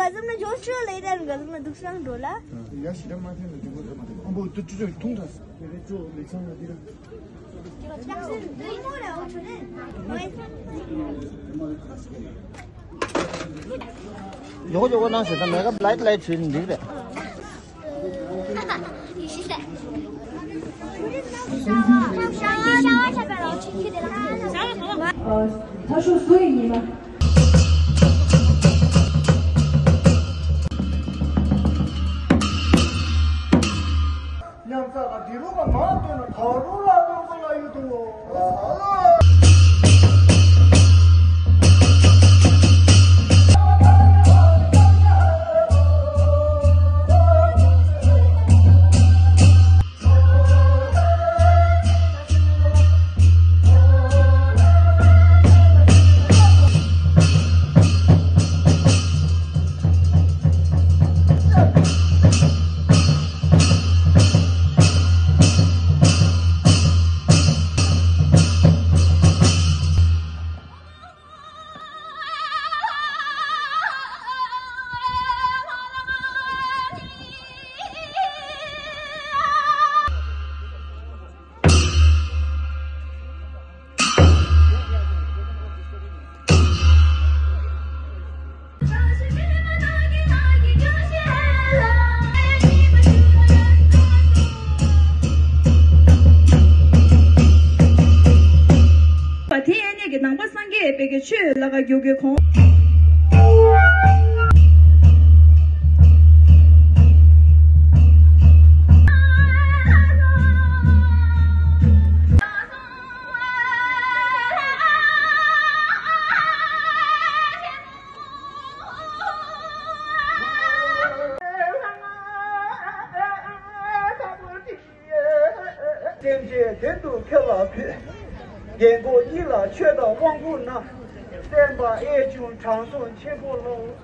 가슴은 조슈 레이다는 가슴은 독상 돌아. 야 시간 많은데 저거 뭐또 주저 통자. 그래 저 레창 어디라. 짝슨 뭐라 오천은. 요거 나서 내가 라이트 주는데 그래.他说所以你们。 냠사가 뒤로가 나한테는 바로 라는 걸라 이거. 대도 켜라피 연고 일라 최다 왕군나 셈바 예중 장손 최고로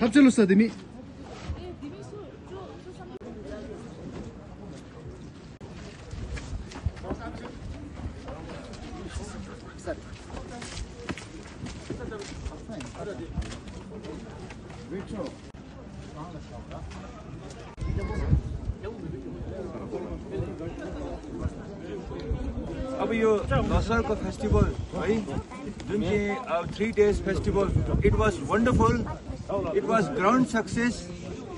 합절로 싸드미. अब यो दशहराको फेस्टिभल है जुन चाहिँ 3 days festival it was wonderful it was ground success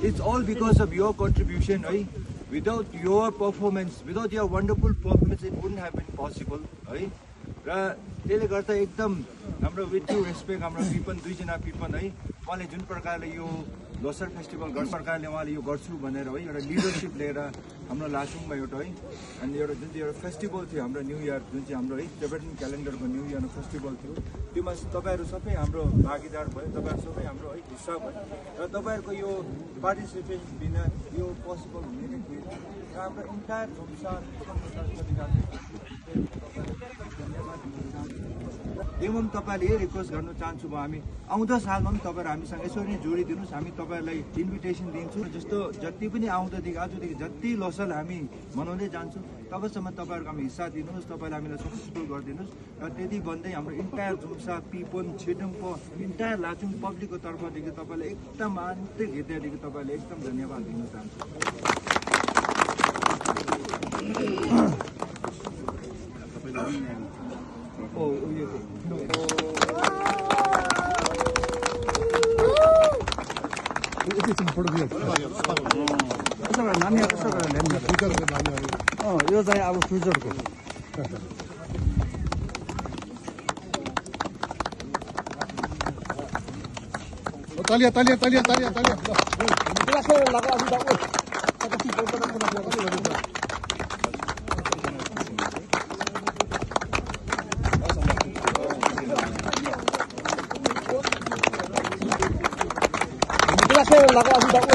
it's all because of your contribution है without your performance without your wonderful performance it wouldn't have been possible है र त्यसले गर्दा एकदम हाम्रो विथ यु रेस्पेक्ट हाम्रो पिपन दुईजना पिपन है उहाँले जुन प्रकारले यो लोसर फेस्टिभल गर्छ प्रकारले उहाँले यो गर्छु भनेर है एउटा लिडरसिप लिएर हाम्रो लाचुङमा एउटा है अनि एउटा जुन चाहिँ एउटा फेस्टिभल थियो हाम्रो न्यू इयर जुन चाहिँ हाम्रो है टिबेटन क्यालेन्डरको न्यू इयर फेस्टिभल थियो त्योमा तपाईँहरू सबै हाम्रो भागीदार भयो तपाईँहरू सबै हाम्रो है हिस्सा भयो र तपाईँहरूको यो पार्टिसिपेसन बिना यो पोसिबल हुने नै थियो र हाम्रो इन्टायर संसार एवं तपाईँले यही रिक्वेस्ट गर्न चाहन्छु म हामी आउँदो सालमा पनि तपाईँहरू हामीसँग यसरी नै जोडिदिनुहोस् हामी तपाईँहरूलाई इन्भिटेसन दिन्छौँ जस्तो जति पनि आउँदोदेखि आजदेखि जति लोसर हामी मनाउँदै जान्छौँ तबसम्म तपाईँहरूको हामी हिस्सा दिनुहोस् तपाईँले हामीलाई सक्सेसफुल गरिदिनुहोस् र त्यति भन्दै हाम्रो इन्टायर जुम्सा पिपन छिटुङको इन्टायर लाचुङ पब्लिकको तर्फदेखि तपाईँलाई एकदम आन्तरिक हृदयदेखि तपाईँले एकदम धन्यवाद दिन चाहन्छु 이게 좀 버릇이에요. 그래서 남이야 그래서 냅니다. 불자를 많이 하고. 여자의 아구 불저고. 딸이야. 내가 서울 나가신다고. 내가 서울 나가신다고.